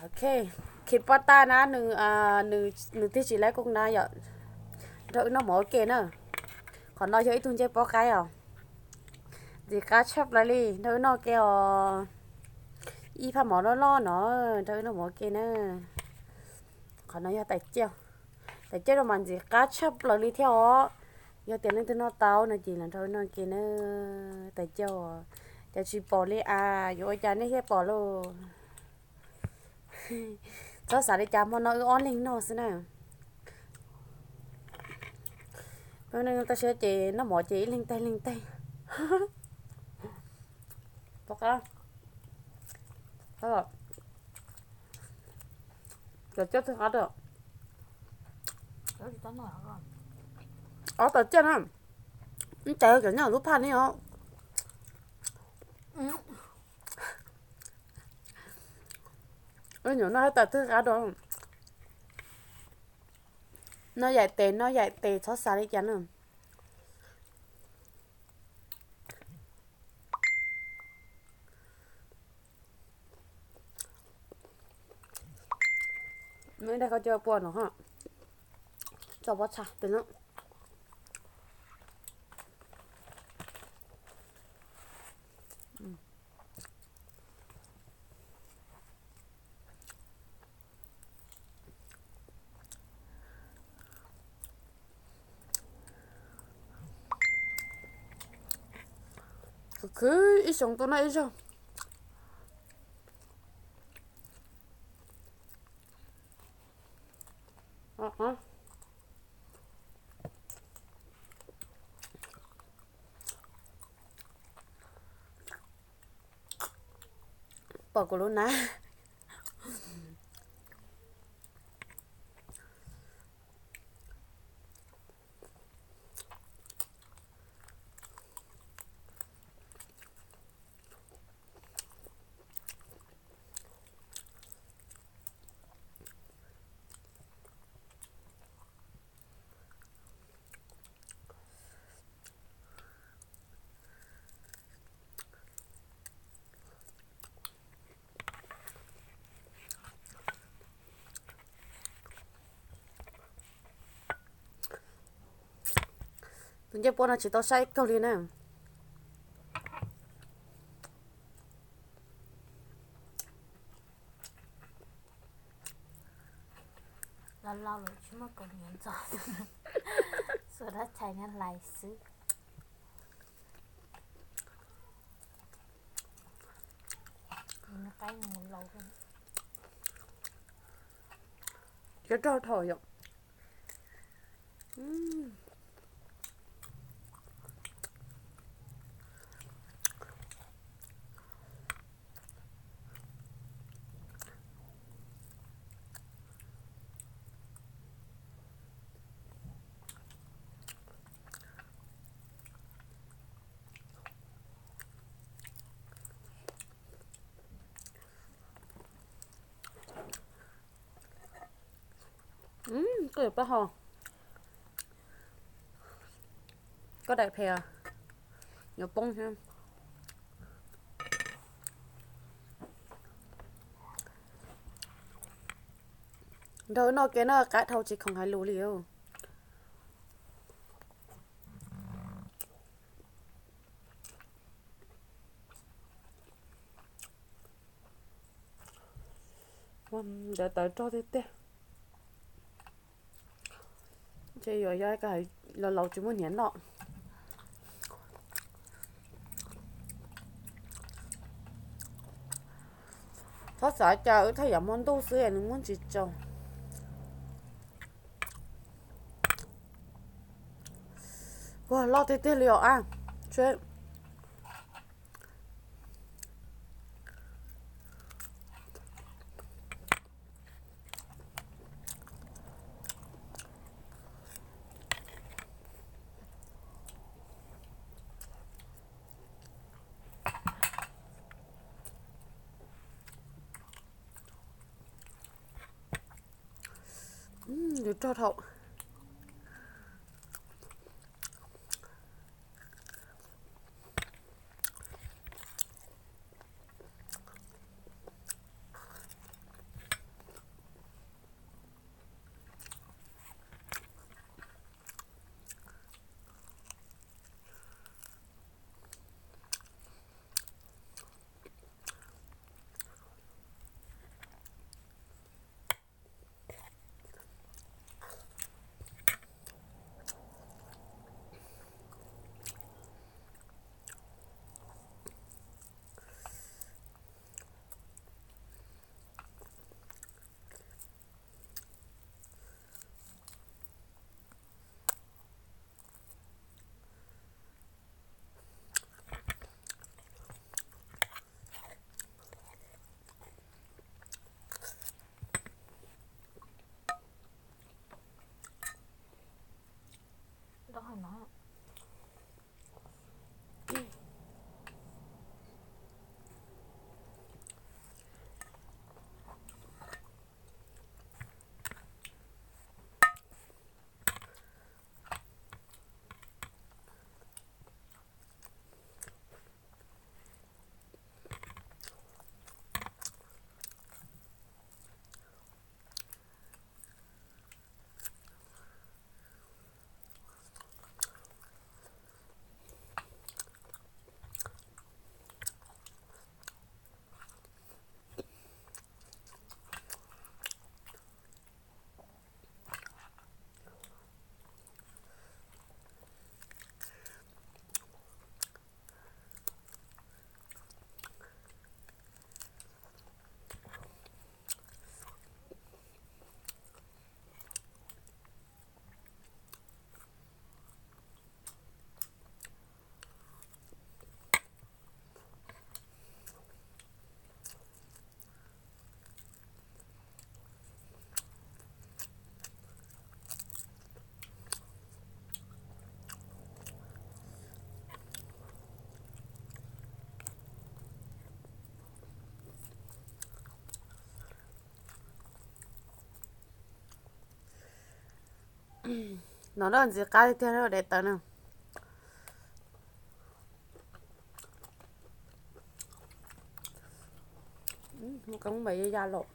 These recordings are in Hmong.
Ok, khi poj taj na nws, nws twb tsis laib koom na yom. Nrog wb noj mov ua ke na. Qhov no yog ib tug ncej pob qaib os. Ntxim qab tshaj plaws li, nrog wb noj ke os. Ib phaj mov loj loj no, nrog wb noj mov ua ke na. Qhov no yog tais ciaj. Tais ciaj no mas ntxim qab tshaj plaws li thiab os. Yog tias leej twg noj tau no ces los nrog wb noj ke na. Tais ciaj, cas tsis pom li as, yuav ua cas nej thiaj pom lauj? Txhob xav li cas, hmo no wb ob leeg noj xwb na. Peb tab sis ces noj mov ces ib leeg teg leeg teg. Pom qab. Cov coj twg qab rau. Ob tau coj na. Cov cov nyob lub phaj ne os. Nyuam no hais tawm twg qab rau. Noj yaim tes, noj yaim tes txhob xav li cas na. Noj ib daig koj coj pua no, tso pob txha pem no. Khwv khwv ib xyoo tuaj noj ib zaug. Pom kuv lub nab. Tus ncej puab no tsis tau saib ib kaug li na. Los laus lawm tsis muaj kaus hniav ntxov, xuas dab tshais nyob hlais xwb. Qaib laus, cov rog dhau yom. Koj yuav pab ho, koj daim phem, yuav poob thiab. Nrog wb noj ke na, qab dhau tsis khoom hais lus li. Ntawd tawv rog tiag tiag. Ces yuav yog los laus tsis muaj hniav noj. Txhob xav cas wb thaj yam hmo ntuj xwb nws muab ntsis tsaus. Ua loj tiag tiag li os a. Yuav rog dhau. No loj ntxiv qab tiag tiag daim tawv na. Qeeb npaum ya ya lawm.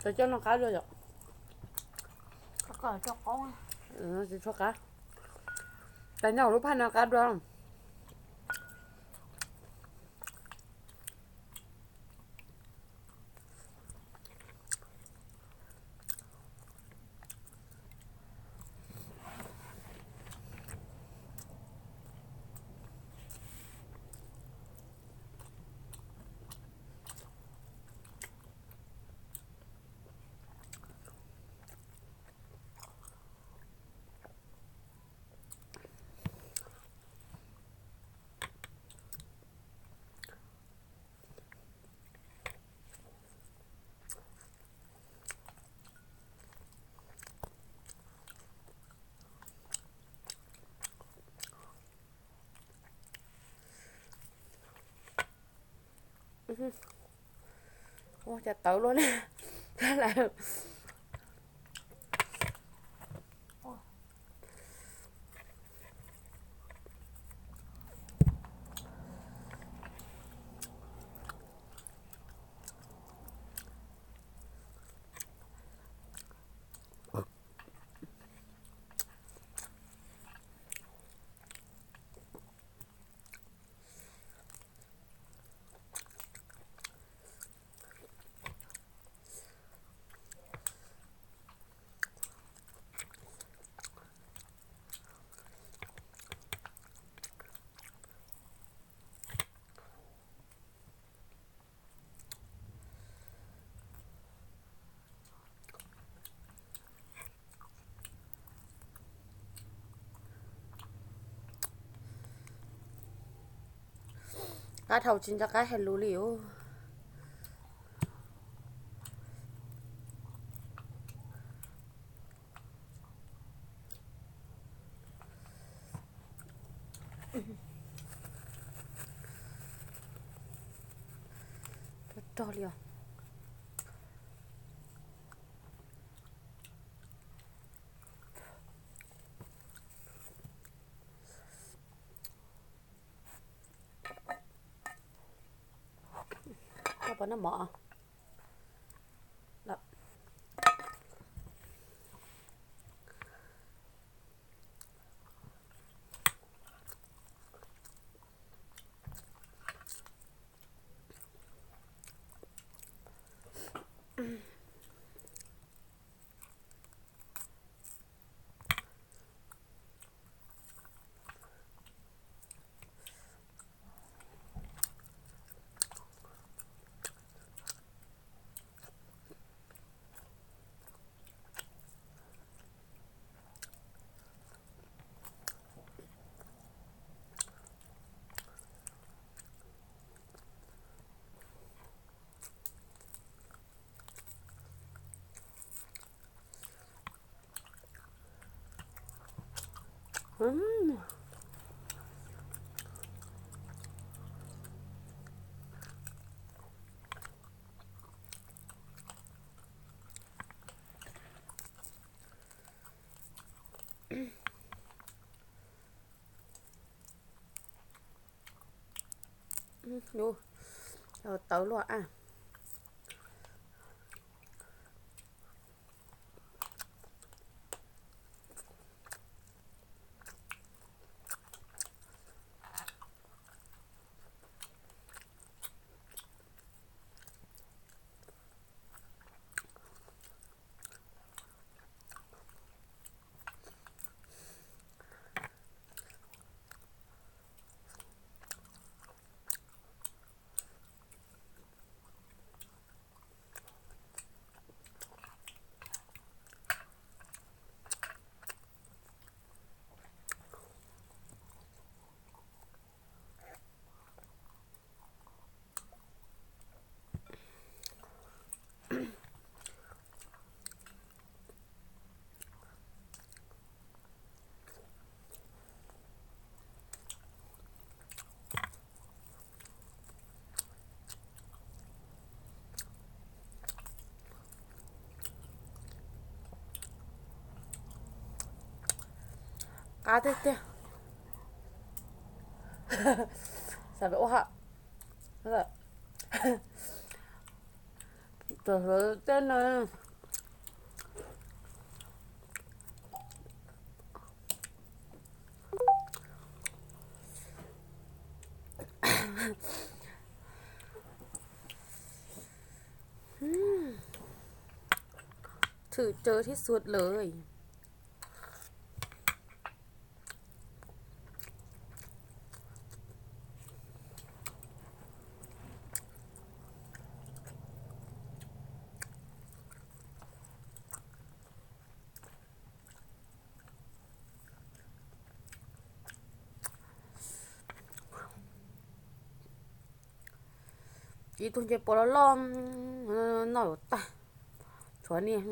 Cov coj no qab dua yom. Tsis tshua qab. Tas nyob lub phaj no qab dua. Ua cas tawv luaj na. Qab dhau tsis nco qab hais lus li os. Rog rog li os. Koj puas noj mov? Tawv luaj a. Qab tiag tiag. Xav ua ha. Tam hlawv tej no. Thử chơi thiab suav lawm. Ib tug ncej puas loj loj, noj yuav tag. Tshuav niag.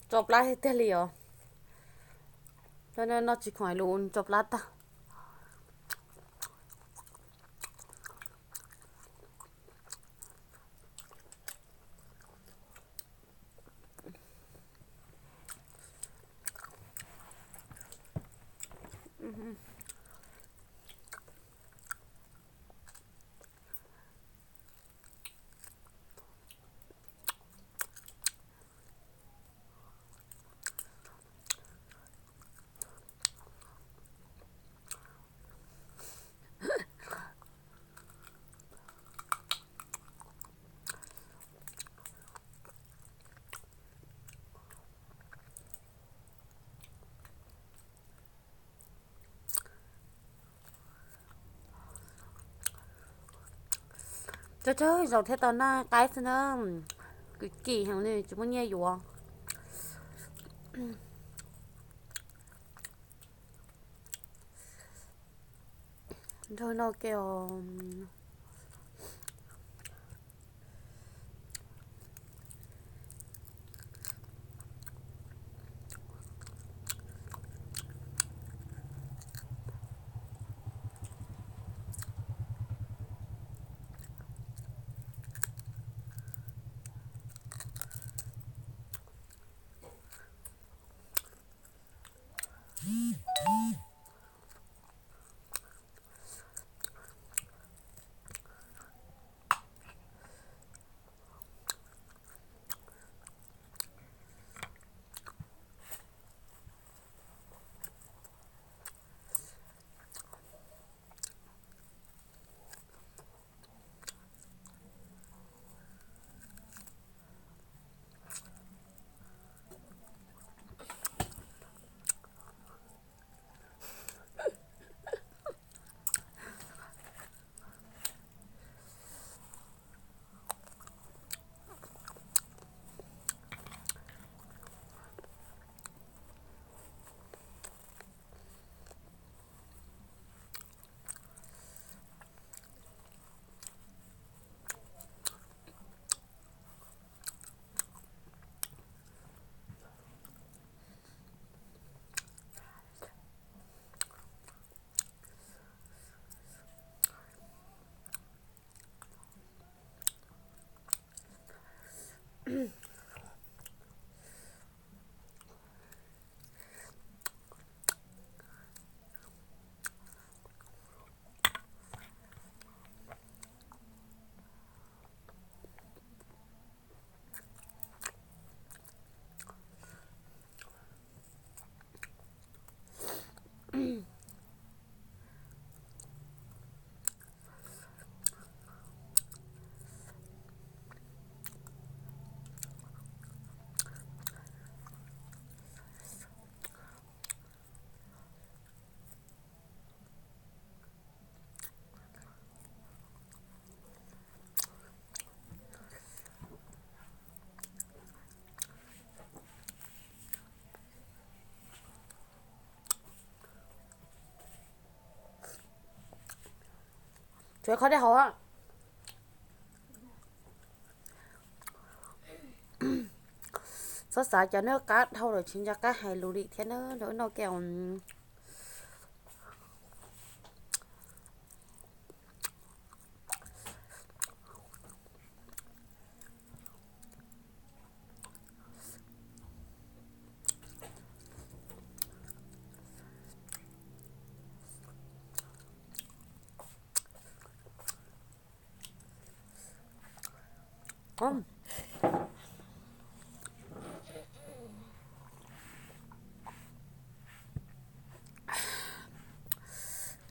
Tso plab tiag tiag li os. Noj tsis khoom lus tso plab tag. Tsawg tsawg zaus thiaj tau noj qaib xwb na. Kwv kim heev li tsis muaj nyiaj yuav. Nrog no ke os. Tsuav qhov dej haus. Txhob xav cas noj qab dhau lawm tsis nco qab hais lus li thiab na, noj ke.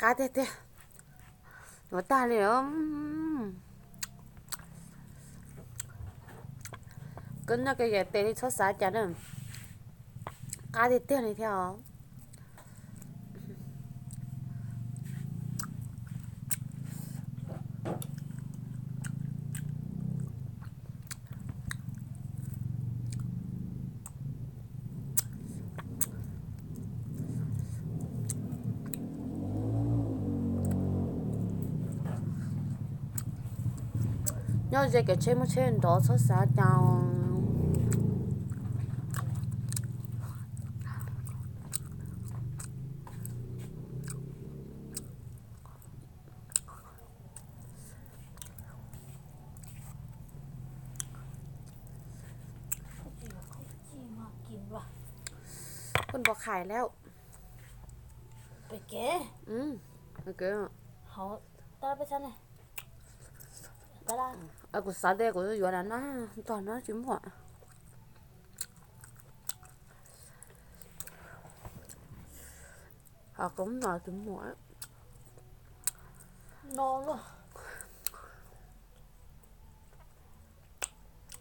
Qab tiag tiag. Ua tag li os. Koj noj koj yam tes li txhob xav cas na. Qab tiag tiag li thiab os. Nyob ze kev tsheb muaj tsheb nrov txhob xav cas. Koj npau khais lawm. Kuv xav tias kuv yuav na no, tog no tsis muaj. Ho koob no tsis muaj. No luaj.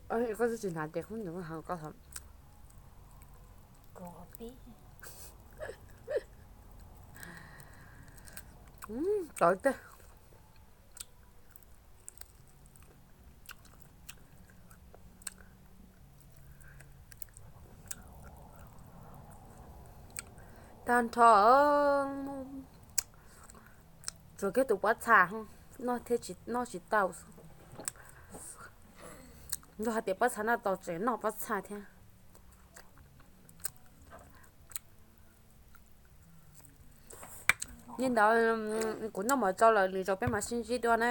Koj twb tsis hnav ces koob nws ho koj. Tawv tiag. Tag nrho tsuas kiag tus pob txha noj thiab tsis noj tsis tau. Yog hais tias pob txha noj tau tseem noj pob txha thiab. Li ntawd kuv noj mov tsau lawm, lwm zaus peb mam sib ntsib dua na.